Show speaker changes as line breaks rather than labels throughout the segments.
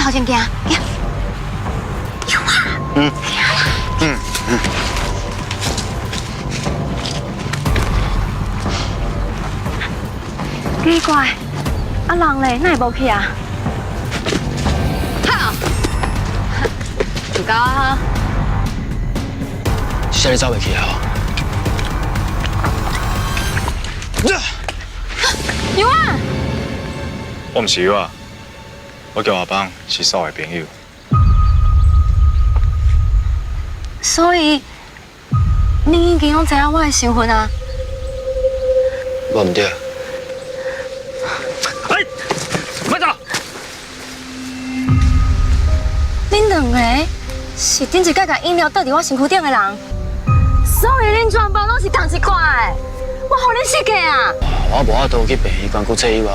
頭前行，行。有啊。
嗯嗯嗯。
奇怪，啊人咧，哪會無去啊？
好，就夠啊！
這下你走袂去啊？
有啊！
我毋是有啊，我叫阿邦，是嫂的朋友。
所以，你已經攏知影我的身份啊？
我毋對。
哎，慢走！
恁兩个是頂一擺共飲料倒佇我身軀頂的人，所以恁全部攏是仝一掛的，我予恁死過啊！
我無法度去病院關顧切伊啊。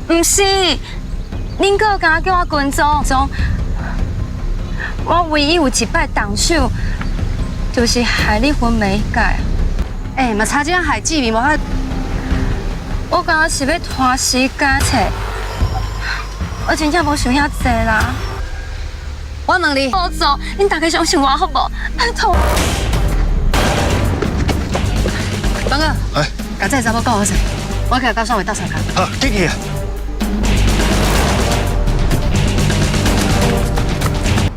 毋是，恁閣敢叫我跟蹤蹤，我唯一有一擺動手，就是害你昏迷彼擺。
欸，嘛差這樣害志明無法。
我敢若是欲拖時間揣，我真正無想遐濟啦。
我問你，
我做，恁大家相信我好無？拜託。
邦哥，
哎，
共這个查某顧好勢，我去共雙偉鬥相共。
好，進去。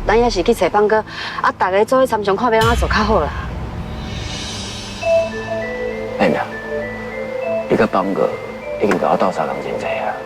咱也是去揣邦哥，啊，大家做伙參詳看欲按怎做較好啦。
妹妹，你佮邦哥已經共我鬥相共真濟啊。